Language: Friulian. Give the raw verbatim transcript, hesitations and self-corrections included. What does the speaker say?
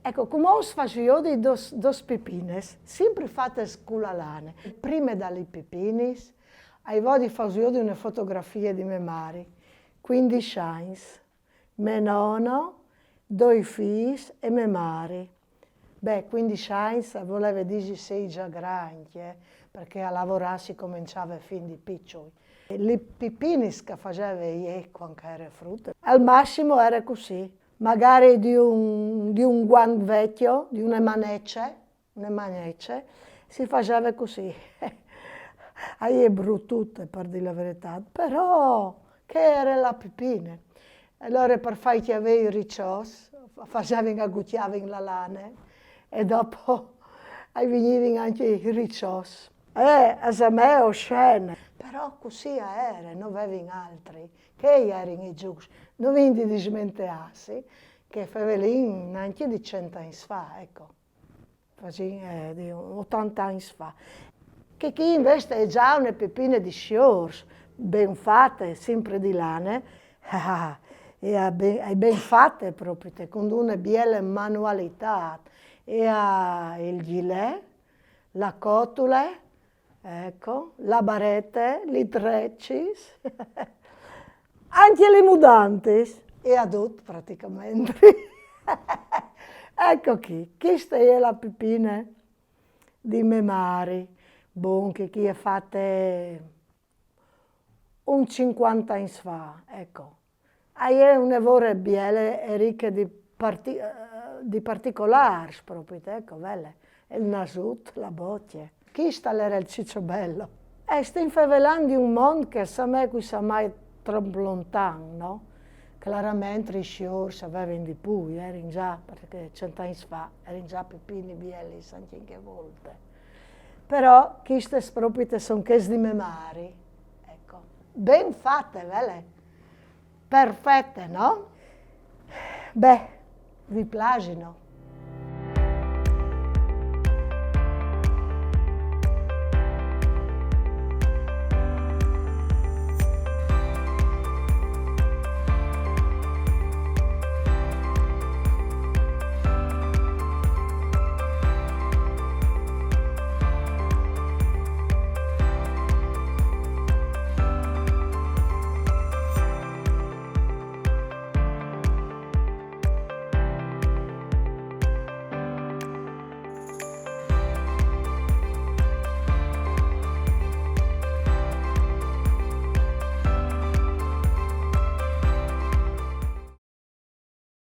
Eco, cumò us faso jodi dôs, dôs pipinis, simpri fatis cu la lane. Prime da li pipinis, ai vodi faso jodi une fotografie di me mari, cuindis agns, me nono, doi fîs e me mari. Beh, cuindis agns al voleve dî sei za grancj, eh, parcè a lavorâ si començave fin di piçui. E li pipinis che a faseve jê cuant che a ere frute, al massimo a ere cussì, magari di un, di un guant vecjo, di une manece, une manece, si faseve cussì. A je brutute, par dî la veretât, però chê a ere la pipine. Alore par fâi cjavei i riçots, a fasevin, a gucjavin la lane e dopo a vignivin ancje i riçots. Eh, a semee oscene. Però cussì a ere, no vevin altri. Chei a jerin i zûcs. No vin di dismenteâsi che fevelìn nancje di cent agns fa, eco. Fasìn, eh, di otante agns fa. Chê chi invezit e je za une pipine di siôrs, ben fate, simpri di lane, e a ben, e ben fate propit, cun une biele manualitât, e a il gjilè, la cotule, eco, la barete, li trecis, ancje li mudantis, e a dut praticamentri. Eco chi, cheste e je la pipine di me mari, bon, che chi e je fate un cincuante agns fa, eco. A je une vore biele e riche di parti-, eh, di particolârs propit, eco, vele. Il nasut, la bocje. Chist al ere il Cicciobello. E stin fevelant di un mont che al somee cuissà mai trop lontan, no? Claramentri i siôrs a vevin di plui, a jerin za, parcè che cent agns fa a jerin za pipini bielis ancje in chê volte. Però chestis propit a son chês di me mari. Eco. Ben fate, vele? Perfete, no? Beh, vi plasino?